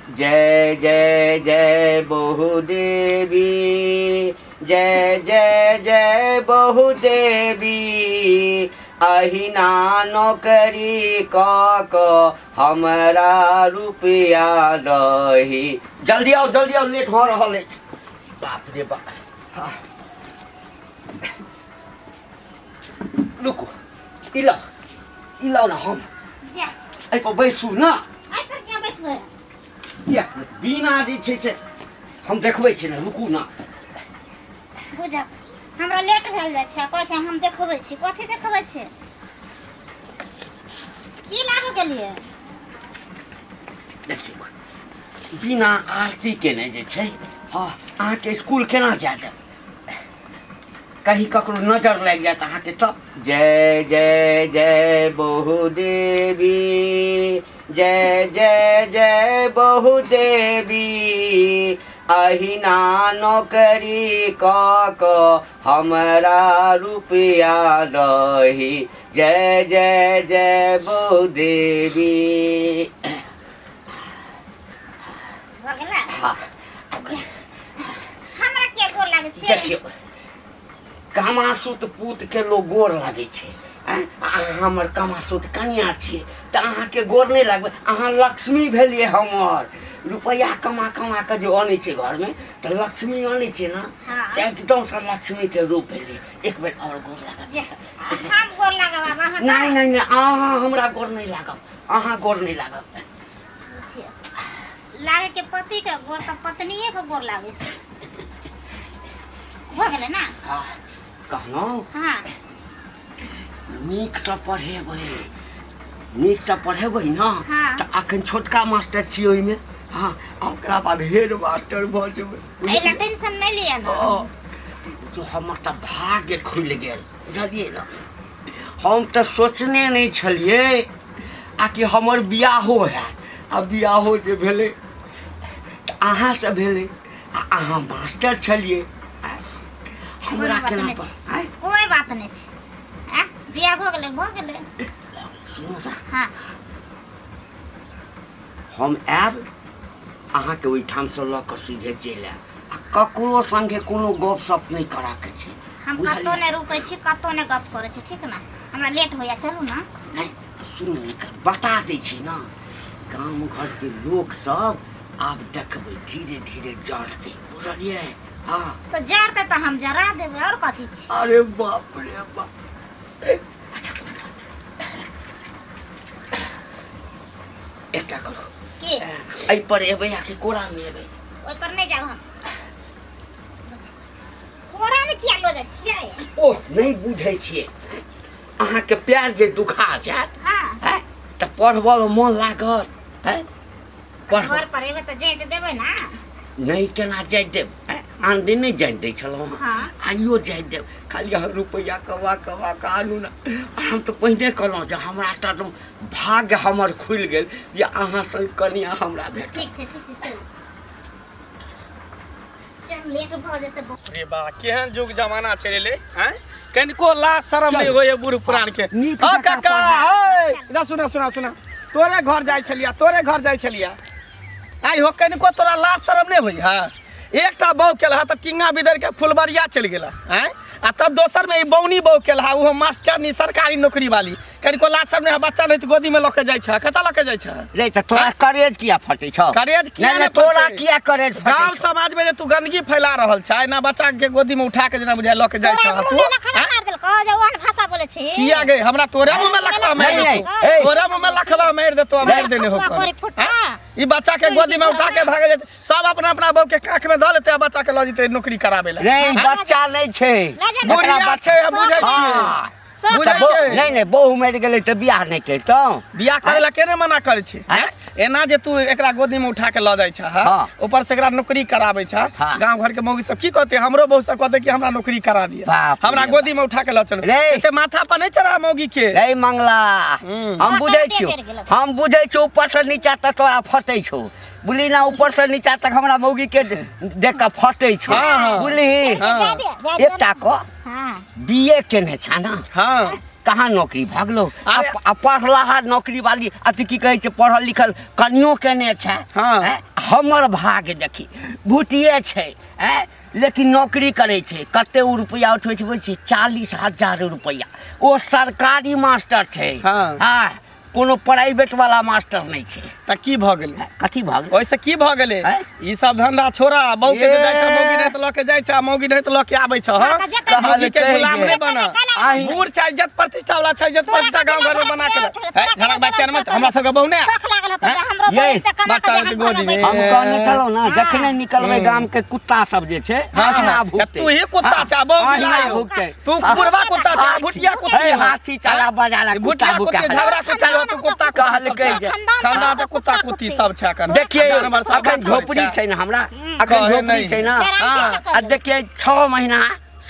जय जय जय बहु देवी, जय जय जय बहु देवी, अहिना नौकरी कऽ कऽ हमरा रुपया दही। जल्दी आउ, जल्दी आउ, लेट भऽ रहल अछि। बाप रे बाप। हाँ। रुकू, ई लाउ, ई लाउ ने, हम जा। एहि पर बैसू ने। एहि पर किया बैठबै? किया बिना जे छै से हम देखबै छी ने, रुकू ने। बुझक हमरा लेट भेल जाइ छै, कहै छै हम देखबै छी। कथी देखबै छी? की लाबऽ गेलियै? देखियौ, बिना आरती केने जे छै, हँ, अहाँके स्कूल केना जाय देब? कहीं ककरो नजर लागि जायत अहाँके तऽ। जय जय जय बहु देवी, जय जय जय बहु देवी, अहिना नौकरी कऽ कऽ हमरा रुपया दही, जय जय जय बहु देवी। भऽ गेलै? हाँ। हमरा किया गोर लागै छै? देखियौ, कामासुत पूत के लोग गोर लागै छै, आँय? अहाँ हमर कामासुत कनिया छियै तऽ अहाँके गोर नहि लागबै? अहाँ लक्ष्मी भेलियै हमर। रुपैआ कमा कमा कऽ जे अनै छै घरमे तऽ लक्ष्मी अनै छै ने। हाँ। तऽ एकदमसँ लक्ष्मीके रूप भेलियै। एक बेर आओर गोर लागत। जे हम गोर लागब आब अहाँ? नहि नहि नहि, अहाँ हमरा गोर नहि लागब, अहाँ गोर नहि लागब। लागे के पति के गोर तऽ पत्निये के गोर लागै छै। भऽ गेलै ने? हाँ, कहलहुँ। हाँ। नीकसँ पढ़ेबै, नीकसँ पढ़ेबै ने? हाँ। तऽ अखन छोटका मास्टर छी ओहिमे, हँ, आ ओकरा बाद हेड मास्टर भऽ जेबै। एहि लए टेंशन नहि लिअ ने। हँ, जो हमर तऽ भाग्य खुलि गेल, बुझलियै ने? हम तऽ सोचने नहि छलियै आ कि हमर बियाहो हैत, आ बियाहो जे भेलै तऽ अहाँसँ भेलै, आ अहाँ मास्टर छलियै आ हमरा कोनो बात केना नहि पर छै। आँय? कोइ बात नहि छै, आँ, बियाह भऽ गेलै, भऽ गेलै। सुनू ने। हाँ। हम आयब अहाँके ओहिठामसँ लऽ कऽ सीधे चलि आयब, आ ककरो संगे कोनो गप सप नहि करऽके छै। हम बुझलियै? कतहु नहि रुकै छी, कतहु नहि गप करै छी, ठीक ने? हमरा लेट होइया, चलू ने। नहि, सुनू ने, बता दै छी ने, गाम घरके लोक सब आब देखबै धीरे धीरे जरतै, बुझलियै? हँ। तऽ जरतै तऽ हम जरा देबै, आओर कथी छै? अरे बाप रे बाप। अच्छा, एकटा करू। की? एहि पर एबै आ कि कोरामे एबै? ओहि पर नहि जायब हम। कोरामे किया लऽ जाइ छियै? ओह, नहि बुझै छियै, अहाँके प्यार जे दुखा जायत। हाँ। हैं, तऽ पढ़बऽमे मोन लागत? हैं, पढ़ब घर पर एबै तऽ जाइत देबै ने? नहि, केना जाइत देब? हैं, आन दिन नहि जाइत दै छलहुँ हँ। हाँ। आइयो जाइत देब, खाली अहाँ रुपैआ कमा कमा कऽ आनू ने। आ हम तऽ पहिने कहलहुँ जे हमरा तऽ एकदम भाग्य हमर खुलि गेल जे अहाँ संग कनिया हमरा भेटल। ठीक छै, ठीक छै, चलू चलू, लेट भऽ जेतै बहुत। रे बा, केहन जुग जमाना चलि एलै, आँय? कनिको लाज शरम चल। नहि होइए बूढ़ पुरान के। नीक हँ जकाँ काका। पढ़ा। हे, इधर सुना सुना सुना, तोरे घर जाइ छलिया, तोरे घर जाइ छलिया। आइ हो, कनिको तोरा लाज शरम नहि होइ है? एकटा बहू केलहा तऽ टिंगा बिदर के फुलबरिया चलि गेला, आँय? आ तब दोसर में ई बौनी बहू केलहा, ओहो मास्टरनी, सरकारी नौकरी वाली। कनिको लाज शरम नहि है? बच्चा नहि तऽ गोदी में लऽ के जाइ छै, कतऽ लऽ के जाइ छै? रे, तऽ तोरा करेज किया फटै छौ? करेज किया नहि, नहि तोरा फटै? किया करेज फटै गाँव छौ? समाज में जे तू गंदगी फैला रहल छै ना, बच्चा के गोदी में उठा के जेना बुझाय लऽ के जाइ तोरा छै तू, मुँहमे लखवा आँय? मारि देलकौ जे ओहन भाषा बोलै छी? किया गे, हमरा तोरे मुँह में लखवा मारि नहीं, देतौ? नहीं, ए। तोरे मुँह में लखवा मारि देतौ, मारि देने हो खसुआ कोनो। परी फुटा। आँय? ई बच्चा के गोदी में उठा के भागे जेतै, सब अपना अपना बहू के काख में धऽ लेतै आ बच्चा के लऽ जेतै नौकरी कराबै लए। रे, ई बच्चा नहि छै। लऽ जा। एकरा बुढ़िया छै, हम बुझै छियै। हाँ। सब बुझै तऽ छै। नहि नहि, बहु मरि गेलै तऽ बियाह नहि करितहुँ? बियाह करे ला केने मना करै छी? आँय? एना जे तू एकरा गोदी में उठा के लऽ जाइ छह, हाँ। ऊपर से एकरा नौकरी कराबै छह, हाँ। गांव घर के मौगी सब की कहते? हमरो बहू सब कहते कि हमरा नौकरी करा दिया, बाप हमरा रे। गोदी में उठा के लऽ चलू। रे। एते माथा पर नहीं चढ़ा मौगी के। रे मंगला। हम्म। हम बुझै माथा छियौ। चढ़ि गेलौ। हम बुझै छियौ, ऊपर से नीचा तक तोरा फटै छौ, बुझली ना? ऊपर से नीचा तक हमरा मौगी के देख कऽ फटै छौ। हाँ, हाँ। बुझली? हाँ। जा दे, जा दे। एकटा क हाँ। बी ए केने छ ना? हाँ। कहाँ नौकरी भागलो? अरे- आ पढ़लाहा नौकरी वाली अथी की कहै छै, पढ़ल लिखल कनियो केने छै। हाँ। हैं? हमर भाग्य देखी भुतिए छै आँय लेकिन नौकरी करै छै कते ओ रुपैआ उठबै छै बुझै छी 40,000 रुपैआ ओ सरकारी मास्टर छै हाँ। हाँ कोनो प्राइवेट वाला मास्टर नहि छै तऽ की भऽ गेलै कथी भऽ गेलै ओहिसँ की भऽ गेलै आँय? ई सब धंधा छोड़ा बहू के जे जाइ छै ए। मौगी नहि तऽ लऽ के जाइ छै आ मौगी नहि तऽ लऽ के आबै छै हँ तऽ जतऽ मौगी के कहलकै गुलाम जे। नहि बना आही। बूढ़ छै इज्जत प्रतिष्ठा वाला छै इज्जत प्रतिष्ठा गाँव घर में बना के तोरा हे झलक भाई केना मत हमरा सबके बहू ने शौख लागल होतौ जे हमरो ये, बहिन तऽ कमा बच्चा के के गोदी में। हम कहने छलहुँ ने जखने निकलबै गाम के कुत्ता सब जे छै हाँ, अहिना हाँ, भुकतै। तू ही कुत्ता छा बहु अहिना बिलाइ हो। भुकतै। तू बुढ़वा कुत्ता छा भुटिया कुत्ता हे, हाथी चला बजाला कुत्ता भुटिया भुका कुत्ती झगड़ा कुत्ता हो तू कुत्ता कहलकै जे खानदान के कुत्ता कुत्ती सब छै अखन देखिए जानवर सब अखन बात झोपड़ी करै छै ने हमरा अखन कहै झोपड़ी नहि। छै ने हाँ। आ देखिए 6 महीना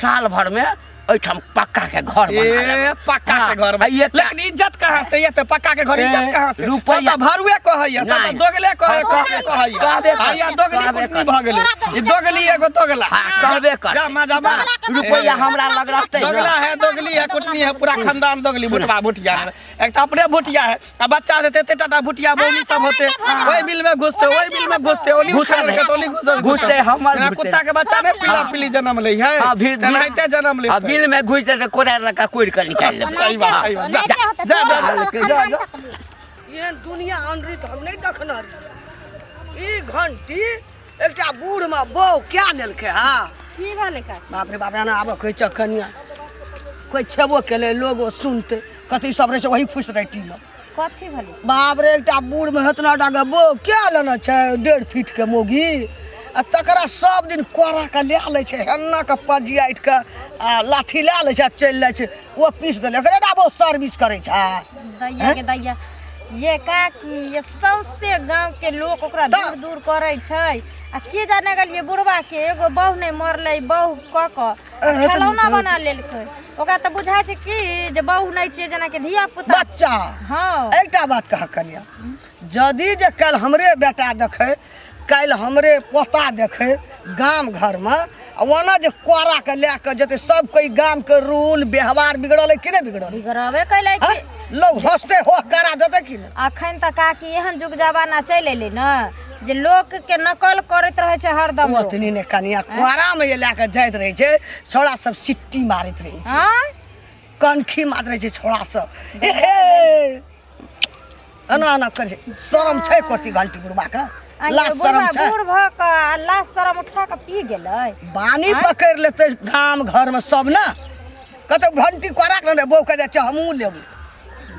साल भर में ओहिठाम पक्का के घर बना लेबै। ए पक्का के हाँ, घर आ ये लेकिन इज्जत कहाँ से ये पक्का के घर ए, इज्जत कहाँ से रुपैया- सब तऽ भरुए कहैया सब तऽ नहि। दोगले कहै हाँ, कहबे कहैया कहबे कर। आया दोगली कहबे कुटनी कर। भऽ गेलै ई दोगली एगो दोगला हाँ, कहबे कर। जा मजा मार रुपैया हमरा लग रहतै ने। दोगला है दोगली है कुटनी है पूरा खानदान दोगली भुटवा भुटिया है एक तऽ अपने भुटिया है आ बच्चा से तेते टाटा भुटिया बौनी सब होते ओहि बिल में घुसते ओहि बिल में घुसते ओनी घुसल उछाल के तो ओनी घुसल घुसते, हमर जेना घुसते। कुत्ता के बच्चा ने पीला पीली जन्म लै है हाँ, भी- तेनाहिते जन्म आ लेतै बिल में घुसि जेतै कोदारि लऽ कऽ कोड़ि कऽ निकालि लेबै सही बात सही बात जा जा जा जा जा जा एहन दुनिया अनरित हम नहि देखने रही ई घंटी एकटा बूढ़मे बहू क्या लेलकै हा की भेलै का बाप रे बाप एना आबऽ कहै छ कनिया कोइ छेबो केलै लोगो सुनतै कथी सब रहै छै वही फुसि रैटीमे कथी भेलै बाप रे एकटा बूढ़मे एतना टाके बहू क्या लेने छै 1.5 फीटके मौगी आ तकरा सब दिन कोरा के लए लै छै हेन्ना के पजियाटि के आ लाठी लए लै छै आ चलि जाइ छै ओ पीस देलक एकरे टा बहुत सर्विस करै छै दैया के दैया ये काकी ये सौंसे गांव के लोक ओकरा तऽ- दूर दूर करै छै आ के जाने गेलियै बुढ़वा के एगो बहु नहि मरलै बहु कऽ कऽ आ एहे तऽ खेलौना बना लेलकै ओकरा तऽ बुझाइ छै कि जे बहु नहि छै जेनाकि धिया पुता बच्चा हँ एकटा बात कह कनिया यदि जे काल्हि हमरे बेटा देखै काल्हि हमरे पोता देखै गाम घरमे आ ओना जे कोराके लए कऽ जेतै सब कोइ गामके रूल व्यवहार बिगड़ल है कि नहि बिगड़ल है? बिगड़बे कैलै हँ? कि लोग हंसते हो करा देतै कि नहि अखन तऽ काकी एहन जुग जमाना चलि एलै ने जे लोक के नकल करैत रहै छै हरदम लोक। ओतनी ने कनिया कोरामे जे लए कऽ जाइत रहै छै छौड़ा सब सिट्टी मारैत रहै छै आँय कनखी मारैत रहै छै छौड़ा सब हे हे एना एना करै छै शरम छै कोटी घंटी बुढ़बा के आ लाज ये शरम बुढ़वा छै बूढ़ भऽ कऽ आ लाज शरम उठा कऽ पी गेलै बानी पकड़ि लेतै गाम घरमे सब ने कतौ घंटी कोरा के ने बहू के जाइ छै हमहूँ लेबै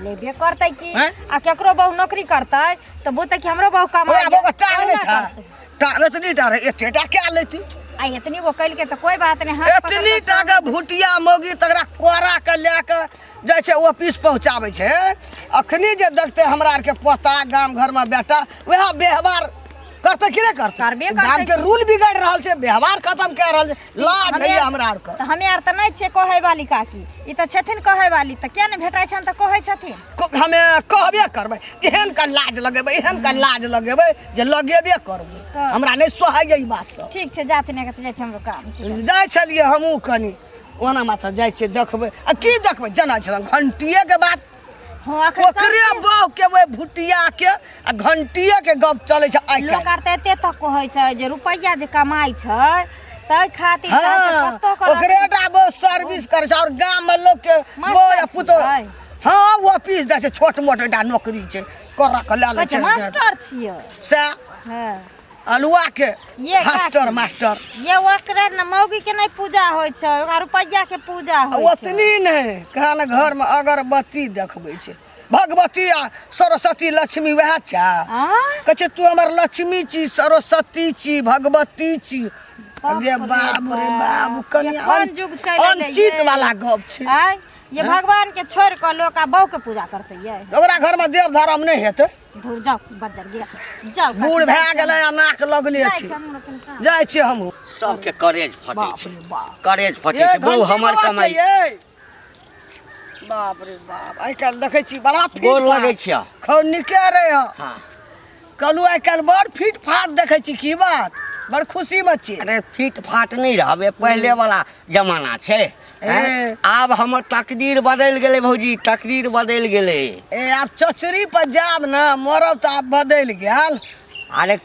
लेबे करतै की आँय? आ केकरो बहु नौकरी करतै तऽ बुझतै कि हमरो बहु कमाइ ओकरा बहू के टांग नहि छै टांग एतनी टा रहै एते टा कए लेती आ एतनी गो कैलकै तऽ कोई बात नहि हाथ पकड़ एतनी कऽ टा के भुटिया मौगी तकरा कोरा के लए के जाइ छै ऑफिस पहुँचाबै छै अखनी जे देखतै हमरा आरके पोता गाम घरमे बेटा वएह व्यवहार करतै कि नहि करतै करबे करतै। गाम के रूल बिगड़ि रहल छै व्यवहार खत्म कए रहल छै लाज हमे- होइए हमरा आरके तऽ हमे आर तऽ नहि छियै कहै वाली काकी ई तऽ छथिन कहै वाली तऽ किया नहि भेटै छनि तऽ कहै छथिन हमे कहबे करबै एहन का लाज लगेबै एहन का लाज लगेबै जे लगेबे करबै तऽ- हमरा नहि सोहाइए ई बात सब ठीक छै जाति नहि तऽ जाइ छै हमरो काम छै जाइ छलियै हमहूँ कनि ओना माथा जाइ छियै देखबै आ की देखबै जेना छल घंटिएके बात हँ अखन ओकरे बहु के ओहि भुटिया के आ घंटिए के गप चलै छै आइ लोक काल्हि आर तऽ एते तक कहै छै जे रुपैआ जे कमाइ छै ताहि खातिर हँ चाहै छै कतौ के ओकरे टा बहु सर्विस करै छै आओर गाममे लोकके मास्टर बहु आ पुतोह छियै। हँ ओ ऑफिस जाइ छै छोट मोट एकटा नौकरी छै कर के लए लै कहै छै छै मास्टर छियै सएह हँ अलुआ के ये मास्टर काकी। मास्टर ये ओकरे ने मौगी के नहि पूजा होइ छै ओकरा रुपैआ के पूजा आ होइ छै ओतनी नहि कहा ने घरमे अगरबत्ती देखबै छै भगवती आ सरस्वती लक्ष्मी वएह छै आँय? कहै छै तू हमर लक्ष्मी छी सरस्वती छी भगवती छी बाप गे रे बाप रे बाप, बाप कनि ये कोन युग चलि एलै अनचित ये? वाला गप छै आँय ये भगवान के छोड़ कऽ लोक आ बहू के पूजा करतै ये ओकरा घरमे देव धर्म नहि हेतै धुर जाओ बज्जर गिरा जाओ काकी, बूढ़ भए जाइ गेलै आ नाक लगले जाइ छै छी हमरो कनि काम। जाइ छियै हमहूँ सबके करेज फटै बाप छै रे बाप करेज फटै ये छै बहु घंटी हमर बाबा कमाइ छै ये। बाप रे बाप आइ काल्हि देखै छी बड़ा फिट गोर लगै छियह। खौ निके रहे हँ हँ कहलहुँ आइ काल्हि बड़ फिट फाट देखै छी की बात बड़ खुशीमे छी अरे फिट फाट नहि रहबै पहिले वाला जमाना छै हैं? ए। आब हमर तकदीर बदलि गेलै भौजी तकदीर बदलि गेलै ए आब चचरी पर जायब ने मरब तऽ आब बदलि गेल अरे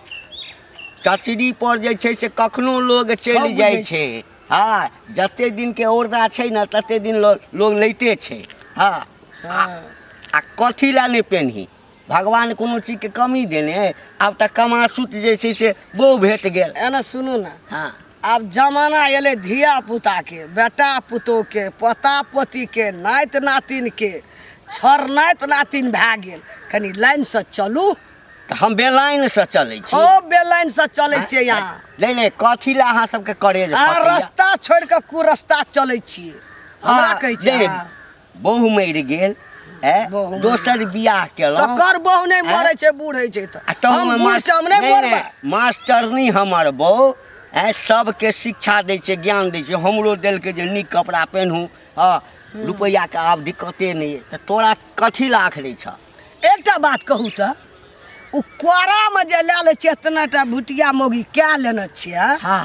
चचरी पर जे छै से कखनो लोग चलि हम जाइ बुझै छै। हँ, जते दिन के औरदा छै ने तते दिन लोग लैते छै। हँ, आ कथी लए नहि पेन्ही? भगवान कोनो चीजके कमी देने अइ? आब तऽ कमासुत जे छै से बहु भेट गेल। एना सुनू ने। हँ। आब जमाना एलै धिया पुताके, बेटा पुतोहके, पोता पोतीके, नाति नातिनके, छर नाति नातिन भए गेल। कनि लाइनसँ चलू। तऽ हम बेलाइनसँ चलै छी। खूब बेलाइनसँ चलै छियै अहाँ। नहि नहि, कथी लए अहाँ सबके करेज अहाँ फटैया? रस्ता छोड़ि कऽ कुरस्ता चलै छियै। हमरा हँ, कहै छियै नहि, अहाँ। बहु मरि गेल, ए, बहु मरि दोसर बियाह केलहुँ। तकर बहु नहि मरै छै, बूढ़ होइ छै तऽ। आ तहूमे हम बूढ़ मास्टर छी, हम नहि नहि, मरबै। नहि, मास्टरनी हमर बहु ए, सबके शिक्षा दै छै, ज्ञान दै छै। हमरो देलकै जे नीक कपड़ा पेन्हू। हँ, रुपैआके आब दिक्कते नहि अइ, तऽ तोरा कथी लए आखरै छह? एकटा बात कहू तऽ, ओ कोरामे जे लए लै छियै एतना टा भुटिया मौगी कए लेने छियै? हँ।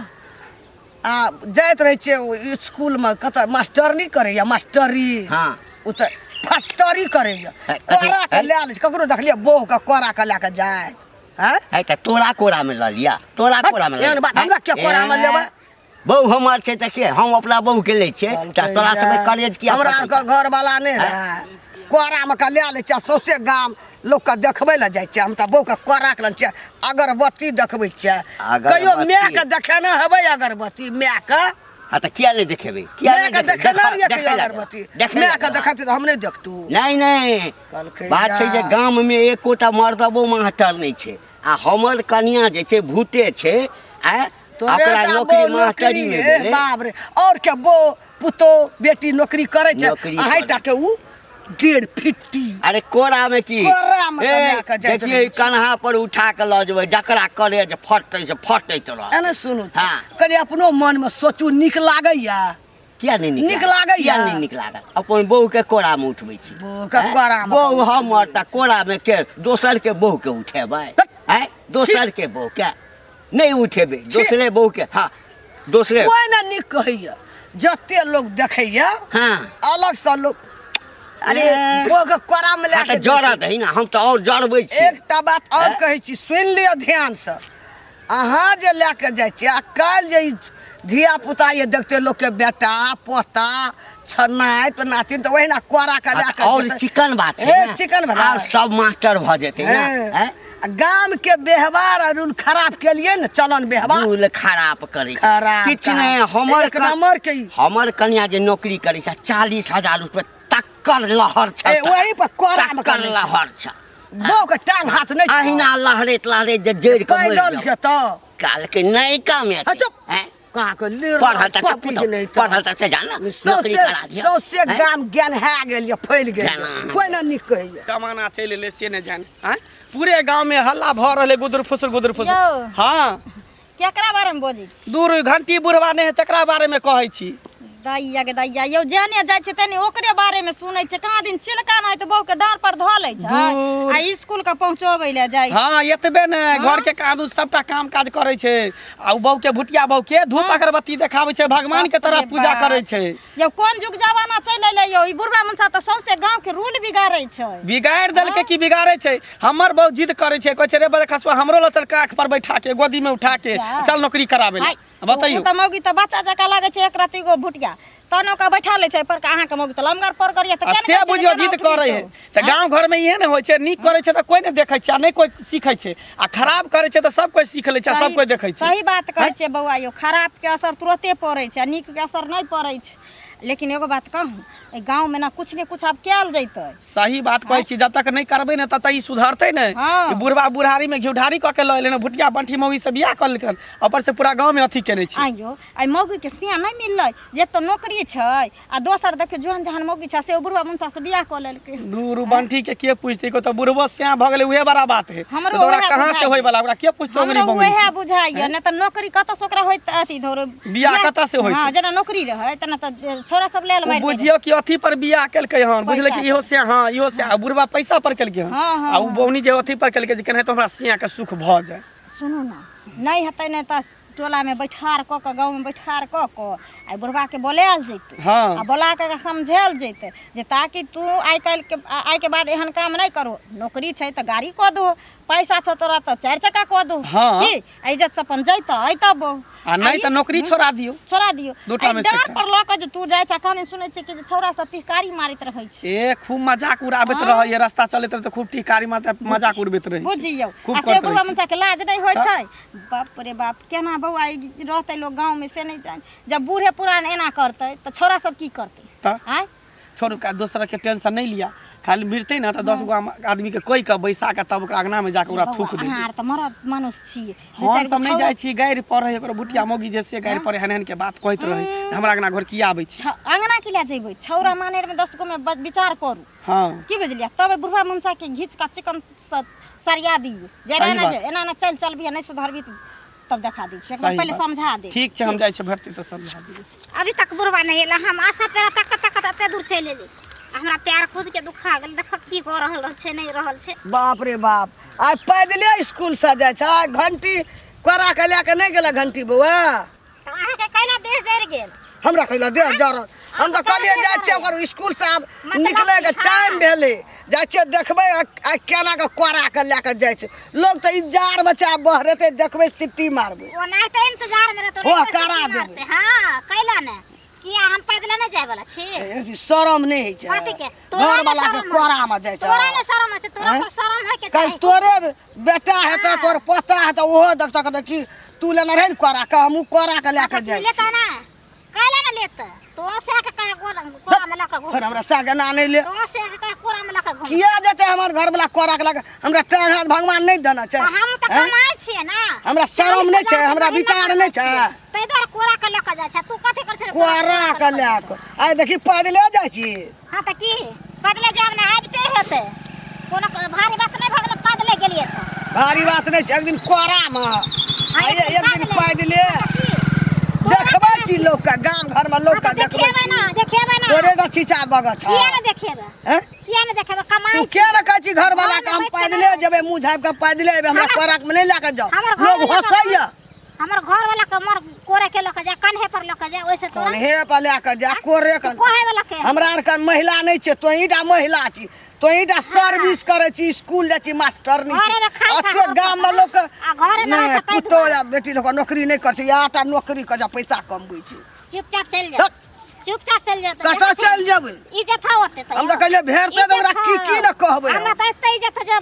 आ जाइत रहै छियै ओ इसकुलमे, कतऽ मास्टरनी करैया मास्टरी? हँ। ओ तऽ फस्टरी करैया। है, कथी? कोरा के है? लए लै छै। ककरो देखलियै बहुके कोरा के लए कऽ जाइत? हँ? है तऽ तोरा कोरामे लऽ लिअ, तोरा हट, कोरामे लऽ एहन लिअ। बात हमरा किया कोरामे ए, लेबै? बहु हमर छै तऽ के हम अपना बहुके लै छियै, तऽ तोरा सबके करेज किया हमरा फटै आरके छौ? घरवाला नहि रहै, कोरामे के लए लै छियै, सौंसे गाम लोकके देखबै लए जाइ छियै। हम तऽ बहुके कोराके लए छियै, अगरबत्ती देखबै छियै। अगरबत्ती। कहियो मायके देखेने हेबै अगरबत्ती मायके? हाँ तऽ किया नहि देखेबै? किया नहि मायके देखेबै? देखेने रहियै देखै कहियो लए अगरबत्ती? देखै लए मायके देखेतै तऽ हम नहि देखतू? नहि नहि, कहलकै बात छै जे जा। गाममे एकोटा मर्दबो मास्टर नहि छै, आ हमर कनिया जे छै भूते छै। आँय, तोरे ओकरा टा नौकरी बहू मास्टरी मे नौकरी, भेलै। बाप रे, और के बो पुतो बेटी नौकरी करै छै? नौकरी अहीं करै। टा के उ डेढ़ फिट्टी। अरे कोरा में की? कोरा में ए, कमा के जाइत देखिए, रहै छै। कन्हा पर उठा के लऽ जेबै, जकरा करे जे फटतै से फटैत रहत। एने सुनू तऽ, हाँ। कनि अपनो मन में सोचू, नीक लागैया? किया नहि नीक नीक लागल? लागैया? किया नहि नीक लागल? अपन बहू के कोरा में उठबै छी। बहू के कोरा में बहू हमर तऽ कोरा में के दोसर के बहू के उठेबै? आँय, दोसर के बहू के नहि उठेबै, दोसरे बहू के। हाँ, दोसरे। कोइ ने नीक कहैया, जते लोग देखैया। हाँ। अलग से लोग, अरे ए। बहू के कोरा में हाँ, लए तऽ के जरत है ना, हम तऽ आओर जरबै छी। एकटा बात और कहै छी, सुनि लिअ ध्यानसँ। अहाँ जे लए कऽ जाइ छियै, आ काल्हि जे ई धिया पुता ये देखते लोकके बेटा पोता नाति नातिन, तऽ ओहिना कोरा के लए कऽ और जेतै। चिकन बात छै ए, ने? चिकन भेलै। आब सब मास्टर भऽ जेतै ने? हैं। हैं? आ गाम के व्यवहार आ रूल खराब केलिए ने, चलन व्यवहार रूल खराब करै छै। खराब किछु नहि। खराब। हमर एक नंबर के ई। हमर कनिया जे नौकरी करै छै, 40,000 रुपए तक्कर लहर छै। ए, ओही पर कोरा मे तक्कर करै छै। लहर छै। बहू के टांग हाथ नहि छै। अहिना लहरैत लहरैत जे जड़ि के मरि पैदल जाउ। जेतौ। कालके नहि कमेतै। अच्छा। हैं? कहाँ के लीर पढ़ल तऽ छै पति पुतहु, नहि तऽ। पढ़ल तऽ छै, जान ने, नौकरी सौंसे करा दिअ। सौंसे हैं? गाम ज्ञान है गेल ये, फैल गेल ये। ज्ञान। कोइ ने नीक कहैया। जमाना चलि एलै से नहि जाने। आँय, पूरे गाँवमे हल्ला भऽ रहलै, गुदुर फुसुर गुदुर फुसुर। यौ। हँ। केकरा बारेमे बजै छी? दूर घंटी बुढ़वा नहि है तकरा बारेमे कहै छी। दैया के दैया, यौ जेने जाइ छै तेने ओकरे बारेमे सुनै छै। कहाँ दिन चिलका नहि तऽ बहूके डाँड़ पर धऽ लै छै दूर। आ स्कूल के पहुँचबै लए जाइ छै। हँ, एतबे ने, घर के काज सबटा काम काज करै छै, आ उ बहू के, भुटिया बहू के धूप अगरबत्ती देखाबै छै, भगवान के तरह बाप रे पूजा बाप। करै छै। यौ, कोन जुग जमाना चलि एलै यौ? ई बुढ़बा मनसा तऽ सौंसे गाँव के रूल बिगाड़ै छै। बिगाड़ि देलकै कि बिगाड़ै छै? हमर बहू जिद करै छै, कहै छै रे बड़े खसुआ, हमरो लऽ चल, काख पर बैठा के, गोदी में उठा के जा। चल नौकरी कराबै लए। हाय, बतैयौ। ओ तऽ मौगी तऽ बच्चा जकाँ लागै छै, एक रत्ती गो भुटिया तहन ओकरा बैठा लै छै, पर अहाँके मौगी तऽ लमगर पर करिया तऽ आ केना से कहै छै जे बुझियौ केना जिद उठबी करै है तू? तऽ गाँव घरमे इहे ने होइ छै, नीक करै छै तऽ कोइ नहि देखै छै आ नहि कोइ सीखै छै, आ खराब करै छै तऽ सब कोइ सीख लै छै आ सब कोइ देखै छै। सही बात कहै छियै बौआ यौ, खराबके असर तुरते पड़ै छै आ नीकके असर नहि पड़ै छै। लेकिन एगो बात कहूँ, एहि गाँवमे ने किछु ने किछु आब कयल जैतै। सही बात कहै छी, जब तक नहि करबै ने तब तक ई सुधरतै नहि। हँ। ई बुढ़बा बुढ़ारीमे घिउढारी कऽ के लऽ एलै ने, भुटिया बंठी मौगी से बियाह कऽ लेलकन, ऊपर से पूरा गाँवमे अथी केने छै। आइयो आइ मौगीके सिया नहि मिललै जे एक तऽ नौकरी छै आ दोसर देखियौ जोहन जहन मौगी छै, से ओ बुढ़बा मुनसा से बियाह कऽ लेलकै। दूर, बंठी के के पूछतै? को तऽ बुढ़बो सिया भऽ गेलै, उहे बड़ा बात है। हमरो तऽ ओकरा उएह कहाँ से बुझाइए। होय वाला? ओकरा के पूछतै? हमरो अंगुरी बंगुरी उएह से? बुझाइए, नहि तऽ नौकरी कतऽसँ ओकरा होइत अथी धोरो बियाह कतऽ से होइत? हँ, जेना नौकरी रहै तेना तऽ छोरा सब लेल ओ मारि बुझियौ कि अथी पर बियाह केलकै हन, बुझलै कि पैसा इहो से, हँ इहो से, आ बुढ़बा पैसा पर केलकै हन। हँ, हँ, आ उ बौनी जे अथी पर केलकै जे केनाहितो हमरा सिया के सुख भऽ जाय। सुनू ने, नहि हेतै नहि तऽ टोलामे बैठार कऽ कऽ गाँवमे बैठार कऽ कऽ आ बुढ़बाके बोलायल जेतै। हँ। आ बोला कऽ समझायल जेतै जे ताकि तू आइ काल्हिके आइके बाद एहन काम नहि करो, नौकरी छै तऽ गाड़ी कऽ दहो, पैसा छौ तोरा तऽ चारि चक्का कऽ दहो। हँ। की आ इज्जत से अपन जैतऽ अयतऽ बहु। आ नहि तऽ नौकरी छोड़ा दियौ। छोड़ा दियौ। दूटा में से डाँड़ एकटा। पर लऽ कऽ जे तू जाइ छ, कहानी सुनै छियै कि जे छौड़ा सब पिहकारी मारैत रहै छै। ए खूब मजाक उड़ाबैत रहैए, रास्ता चलैत रहै तऽ खूब टिकारी मारते मजाक उड़बैत रहै छै। बुझियौ, खूब आ से करैत बुढ़वा रहै छै। मनसा के लाज नहि होइ छै? बाप रे बाप, केना बौआ ई रहतै लोक गाँवमे से नहि जानि। जब बूढ़े पुरान एना करतै तऽ छौड़ा सब की करतै? तऽ आँय, छोड़ू का, दोसर के टेंशन नहीं लिया। खाली मिरतै ना तऽ 10 गो आदमी के कहि के बैसा के तब ओकरा अंगना में जाके ओकरा थूक देबै। अहाँ आर तऽ मरद मनुष्य छियै। दू हम चारि गो सब नहीं छौड़ा- जाइ छी, गारि पढ़ै ओकरो बुटिया मौगी जे से गारि पढ़ै, एहन एहन के बात कहैत रहै, हमरा अंगना घर किया आबै छी? अंगना की लए जेबै? छौड़ा मानेर में 10 गो में विचार करू। हँ। की बुझलियै? तब बुढ़वा मनसा के घीच कऽ चिकन से सरिया दियौ जे एना सही एना बात। जे एना एना चलि चलबी, नहि सुधरबी तब देखा दै छी। सही पहिले बात। समझा दे। ठीक छै, हम जाइ छी, भरती तऽ समझा दियौ। अभी तक बुढ़वा नहि एला। हम आशा पेरा तक तक एते दूर चलि एली, आ हमरा पैर खुद के दुखा गेल। देख की कऽ रहल छै, नहि रहल छै। बाप रे बाप, आइ पैदले स्कूल से जाइ छै, आइ घंटी कोरा के लए के नहि गेलै घंटी बौआ? तऽ अहाँके कैला देह जरि गेल? हमरा कैला देह जरल? हम तऽ कहलियै जाइ छियै ओकर स्कूल से आब मतलब निकलै के कि टाइम हाँ। भेलै, जाइ छियै देखबै आइ केना के कोरा के लए के जाइ छै। लोग तऽ इजाड़ में छै, आब बहरेतै देखबै सिट्टी मारबै। ओनाहिते इंतजार में रहतौ। हो, ओनाहिते करा सिटी देबै। मारतै। हाँ, कैला ने किया हम पैदले नहि जाय वाला छी? ए, शरम नहि होइ छै? कथी के? तोरा घर ने वाला के शरम होइ कोरा छै। में जाइ छै। तोरा ने शरम होइ छै, तोरा आँय? पर शरम होइ के कल चाही। तोरे बेटा हेतै, हाँ। तोर पोता हेतै, ओहो देखतौ, कहतौ कि तू लेने रहै ने कोरा के, हमहूँ कोरा के लए के तऽ जाइ लेतै छी। ने, कैला ने लेतै? तो से के कह कोरा में लऽ के घूम। फेर हमरा सागे ना नहि ले। तो से के कह कोरा में लऽ के घूम। किया जेतै हमर घर वाला कोरा के लए के? हमरा टांग हाथ भगवान नहि देने छै? तऽ हम तऽ आँय? कमाइ छियै ने। हमरा शरम नहि छै? हमरा विचार नहि छै? ताहि दुआरे कोरा के लऽ के जाइ छै। तू कथी करै छै? तोरा कोरा के लए के आइ देखी पैदले जाइ छी। हाँ तऽ की पैदले जायब ने, आबिते हेतै, कोनो भारी बात नहि भऽ गेलै पैदले गेलियै तऽ। भारी बात नहि छै, एक दिन कोरामे हाँ, आ एक दिन पैदले की? देखबै छी लोकके, गाम घरमे लोकके हाँ, तऽ देखबै देखेबै छी। ना, देखेबै ना। तोरे टा चीचा बगत छौ। किया ने देखेबै? हैं? किया ने देखेबै? कमाइ तू छी। किया ने कहै छी घर वाला के हम घरमे बैठ के पैदले नहि। जेबै, मुँह झाँपि के पैदले अयबै, हमरा हमर- कोराक मे नहि लए के जाउ, हमर लोग घरवला के- हँसैया। हमर घर वाला के मोर कोरे के लऽ के जा, कन्हे पर लऽ के जा, ओइसे तोरा कन्हे पर लए के जा, कोरे के। कहै वाला के हमरा आरके महिला नहि छै, तोहीं टा महिला छी, तोहीं टा सर्विस करै छी, स्कूल जाइ छी, मास्टरनी छी। घरेमे खाइ छै, एते गाममे लोक आ घरेमे रहै नहि छै ताहि पुतोह दुआरे। या बेटी लोक नौकरी नहि करै छै, इएह टा नौकरी करै छै, पैसा कमबै छै। चुपचाप चलि जा। हट। चुपचाप चलि जा। कतऽ चलि जेबै? इज्जत हौ ओते तऽ। हम तऽ कहलियै भेटतै तऽ ओकरा की की ने कहबै हम। हमरा तऽ एते इज्जत है जे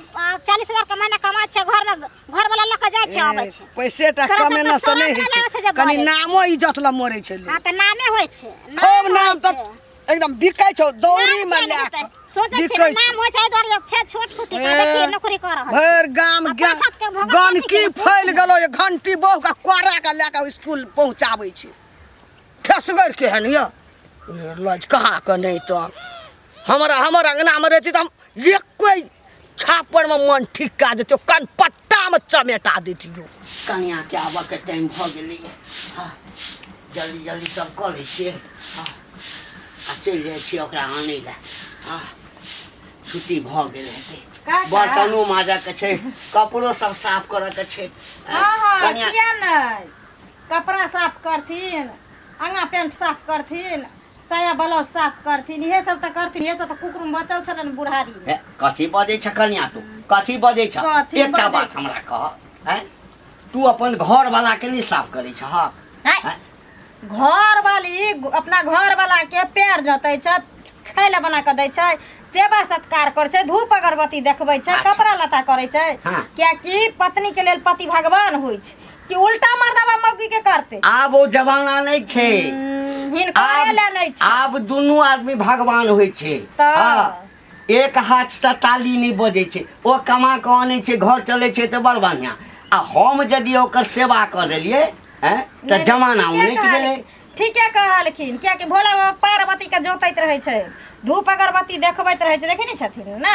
40,000 के महीना कमाइ छै, घरमे घर वाला लऽ के जाइ छै, अबै छै। पैसे टा तोरा सबके कमेला से शरम नहि नहि होइ लागै छै, छै जे कनि बजै छै? नामो इज्जत लए मरै छै लोक। हाँ तऽ नामे होइ छै, खूब नाम होइ तऽ छै। एकदम बिकै छौ दौरी नाम मे किया लए नहि हेतै? कऽ सोचै छियै बिकै ने, छौ। नाम होइ छै एहि दुआरे जे छै छोट फुटी के देखिए नौकरी कऽ रहल छै। भरि गाम आ पैसा के भगवान गनकी कथी के? फैल गेलो, ये घंटी बहु के कोरा के लए के स्कूल पहुँचाबै छै। ठेसगर केहन यऽ निर्लज कहाँ के। नहि तऽ हमरा हमर अङ्गनामे रहती तऽ हम एको छापड़मे मन ठीक कए दैतियौ, कनपट्टामे चमेटा दैतियौ। कनियाके आबऽके टाइम भऽ गेलैए। हँ, जल्दी जल्दी सब कऽ लै छियै। हँ, आ चलि जाइ छियै ओकरा आनै लए। हँ, छुट्टी भऽ गेल हेतै। काका। बर्तनो माजऽके छै, कपड़ो सब साफ करऽके छै। हँ हँ। कनिया किया नहि कपड़ा साफ करथिन, आगाँ पेंट साफ करथिन, साया ब्लाउज साफ करथिन, इहे सब तऽ करथिन। इहे सब तऽ कुकुर बचल छलनि बुढ़ारी मे। हे, कथी बजै छ कनिया तू? कथी बजै छ? कथी एकटा बजै बात छी? हमरा कह, हैं, तू अपन घर वाला के नहि साफ करै छहक? हैं? हैं? घर वाली अपना घर वाला के पैर जतै छै, खाय लए बना कऽ दै छै, सेवा सत्कार करै छै, धूप अगरबत्ती देखबै छै, अच्छा। कपड़ा लत्ता करै छै। हाँ। कियाकि पत्नी के लेल पति भगवान होइ छै, कि उल्टा मर्दाबा मौगी के करतै? आब ओ जमाना नहि छै। हिनकरे लए नहि छै। आब दुनू आदमी भगवान होइ छै। तऽ? हँ, एक हाथ से ताली नहि बजै छै। ओ कमा कऽ अनै छै, घर चलै छै तऽ बड़ बढ़िआँ, आ हम यदि ओकर सेवा कऽ देलियै हैं तऽ नहि, जमाना ठीके उनटि गेलै। ठीके कहलखिन, कियाकि भोला बाबा पार्वती के जोतैत रहै छै, धूप अगरबत्ती देखबैत रहै छै, देखै नहि छथिन ने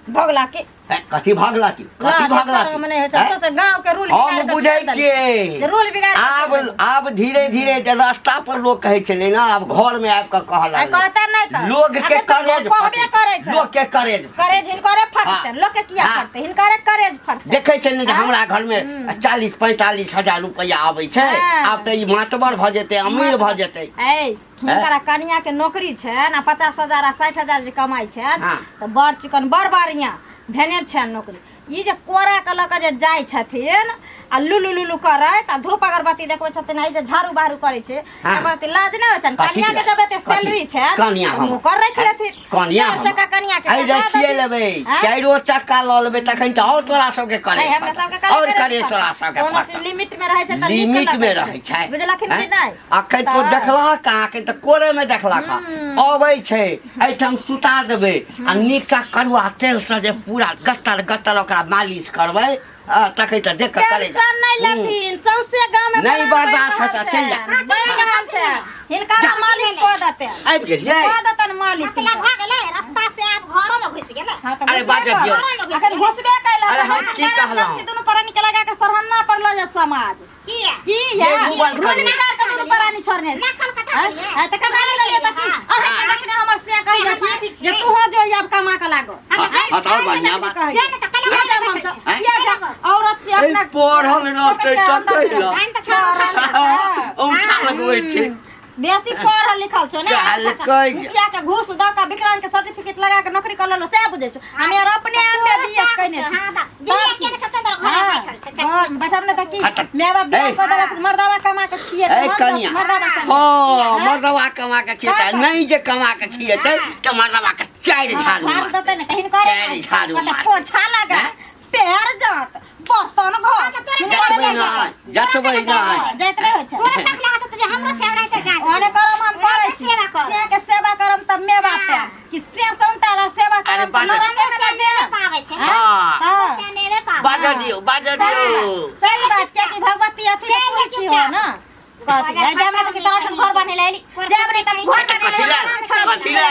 भोगला के? ए, कथी भगलती कथी भगलती शरम नहि होइ छै हैं? से गाँव के रूल हम बिगाड़ि कऽ बुझै छोड़ि देलकै। छियै रूल बिगाड़ि कऽ आब छोड़ि देलकै। आब धीरे धीरे जे रास्ता पर लोग कहै छलै ने आब घर में आबि कऽ कहऽ आ लगलै कहतै नहि तऽ लोग के अखन तऽ करेज लोक कहबे फटै करै छै लोग के करेज फटै करेज हिनकरे फटतै हाँ। लोक के किया हाँ। फटतै हिनकरे करेज फटतै देखै छै ने जे हमरा घर में 40-45 हजार रुपया आबै छै हाँ। आब तऽ ई मातबर भऽ जेतै अमीर भऽ जेतै ऐ हिनकर कनिया के नौकरी छनि आ 50,000 आ 60,000 जे कमाइ छनि हाँ। तऽ बड़ चिकन बड़ बढ़िआँ भेने छनि नौकरी ई जे कोड़ा के लऽ कऽ जे जाइ छथिन आ लुलु लुलु करैत आ धूप अगरबत्ती देखबै छथिन आ ई जे झाड़ू बहारू करै छै हाँ। एकर अथी लाज नहि होइ छनि कथी कनिया के लाज? जब एते कथी? सैलरी छनि कनिया तऽ हमर। नौकर राखि लेथिन कनिया चारि हमर। चक्का कनिया के एहि खसा रखिए देथिन। लेबै आँय? चारिो चक्का लऽ लेबै तखन तऽ आओर तोरा सबके करे नहीं, हमरा सबके करे आओर करे करे तोरा सबके कोनो फटत। चीज लिमिट में रहै छै तऽ नीक लिमिट में लगै रहै छै बुझलखिन कि हैं? नहि अखन तो तऽ- देखलह कहाँ अखन तऽ कोरे में देखलक हँ अबै छै एहिठाम सुता देबै आ नीकसँ करुआ तेलसँ जे पूरा गत्तर गत्तर ओकरा मालिश करबै आ, तखन तऽ देख कऽ करै टेंशन नहि लेथिन सौंसे गाँव में नहि बड़ा बर्दाश्त बनि होतै, चलि जा। रहल छै। बनि रहल छै हिनका मालिश कऽ देतै आबि गेलियै कऽ देतनि मालिश मसला भऽ गेलै रास्ता से आब घरो में घुसि गेलै हाँ, तऽ अरे घुसबे बाजऽ कर। दियौ। अखन घुसबे कैलक अरे हम की कहलहुँ? दुनू प्राणी के लगा के सरहन्ना पर लऽ जायत समाज किया की ये या मोबाइल रूल करू। बिगाड़ के दुनू प्राणी छोड़ने नकल कटा आँय? देलियै। आँय, तऽ कटा नहि देलियै तऽ की हाँ। अहाँके देखने हमर से कहि से हम कि छी। जे तू हो जो आब कमा के लागो हाँ, हाँ, तऽ आओर बढ़िआँ बात। जाय ने तऽ कल किया जाब हमसब आँय? किया जाब औरत से अपना ए, पढ़ल रहतै तखन ने। जानि तऽ छौ। औंठा लगबै छै बेसी पढ़ल लिखल छौ ने कहलकै जे- मुखिया के घूस दऽ के विकलांग के सर्टिफिकेट लगा के नौकरी कर लेलो सएह बुझै छौ हम यार अपने आप में बीएस कइने छी हाँ, तऽ BA केने छौ तऽ घरे हाँ, बैठल छै। घर बैठब ने तऽ की हाँ, तऽ- माय बाप बियाह ए। कऽ देलक मर्दावा कमा के खिएतै ए हम कनिया मर्दावा संगे। हाँ मर्दवा कमा के खिएतै नहीं जे कमा के खिएतै तऽ मर्दवा के चारि हाँ, झाड़ू झाड़ू मारतै। देतै ने तऽ हिनकरे चारि झाड़ू कहतै, मारतै। पोछा लगा हैं? पैर जात बर्तन घर जतबै नहि जतबै नहि जाइत रहै छै तोरा साथ लागत तऽ जे हमरो सेवा रहतै जाय ओने करम हम करै छी सेवा कर। से के सेवा करम तब मे बाप पे कि से सौंटा रह सेवा अरे करम तऽ बाजऽ। नरके में ना जायब। पाबै छै हाँ हाँ। से नहि रे पाबै बाजऽ दियौ बाजऽ दियौ सही बात कियाकि भगवती अथी चलि पूरी छी हो चुपचाप। ना कहती है जे हमरा तऽ तोरा ठाम घर बने ला एली जाब नहीं तऽ घर तऽ कथी बने ला? कथी ला?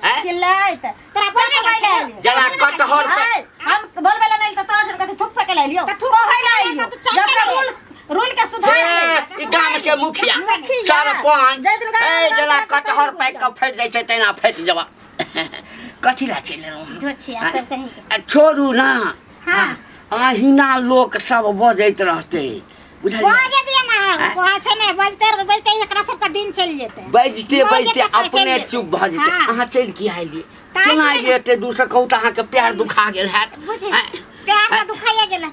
हैं? कि लाइत तोरा बोलबे चल के आएली। जेना कटहर पे आय, हम बोलबे ला नहीं तऽ तोरा ठाम कथी थूक फेके ला एलियो तऽ थूक कहै ला फेके ला एलियो तऽ चल जब गेलै। रूल रूल के सुधार ए, ई गाम के मुखिया मुखिया। सरपंच जाहि दिन गाम ए में जेना रहै छै, कटहर तहि पाकि कऽ फटि जाइ छै तेना फटि जेबा कथी ला चलि एलहुँ हम? जो छिया सब कहीं के आ, छोड़ू ना हाँ। अहिना लोक सब बजैत रहतै बुझलियै बाजे दिया ना कहै छै ने बजते बजते एकरा सबके दिन चलि जेतै बजते बजते बाजते चलि अपने जेतै। चुप भऽ जेतै हाँ। अहाँ चलि की एलियै ताहि केना लेल- एलियै एते दूरसँ कहू तऽ अहाँके पैर दुखा गेल हैत बुझी आँय? पैर तऽ दुखाइए गेलै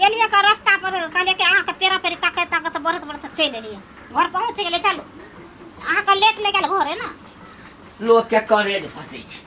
एलियै के रास्ता पर कहलियै कि अहाँके पेरा पेरी ताकैत ताकैत बढ़ैत बढ़ैत चलि एलियै घर पहुँच गेलै चलू अहाँके लेट लागि गेल घरे ने लोकके करेज फटै छै